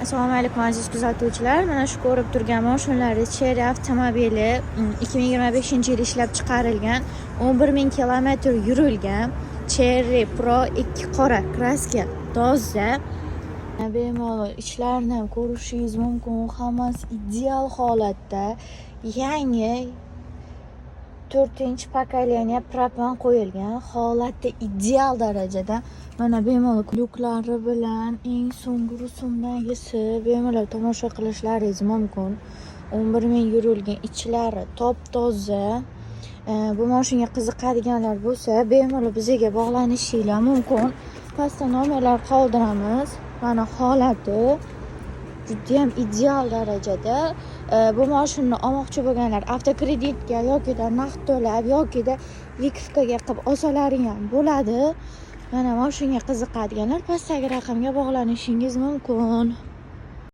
Assalomu alaykum, aziz kuzatuvchilar. Mana shu ko'rib turgan mashinalar Chery avtomobili, 2025 yil ishlab chiqarilgan, 11 ming kilometr yurilgan Chery Pro 2, qora краска, toza. Bemalol ichlarini ham ko'rishingiz mumkin. Hammasi ideal holatda. Yangi to'rtinchi поколение propan qo'yilgan, holati ideal darajada. Mana, bemalol lyuklari bilan, eng so'nggi rusumdagisi, bemalol tomosha qilishlaringiz mumkin. 11 ming yurilgan, ichlari top toza. Bu mashinaga qiziqadiganlar bo'lsa, bemalol bizga bog'lanishinglar mumkin. Pastda nomerlar qoldiramiz. Mana, holati judayam ideal darajada. Bu mashinani olmoqchi bo'lganlar avtokreditga yokida naqd to'lab, yokida викупка ga qilib olsalaring ham bo'ladi. Mana, mashinaga qiziqadiganlar pastdagi raqamga bog'lanishingiz mumkin.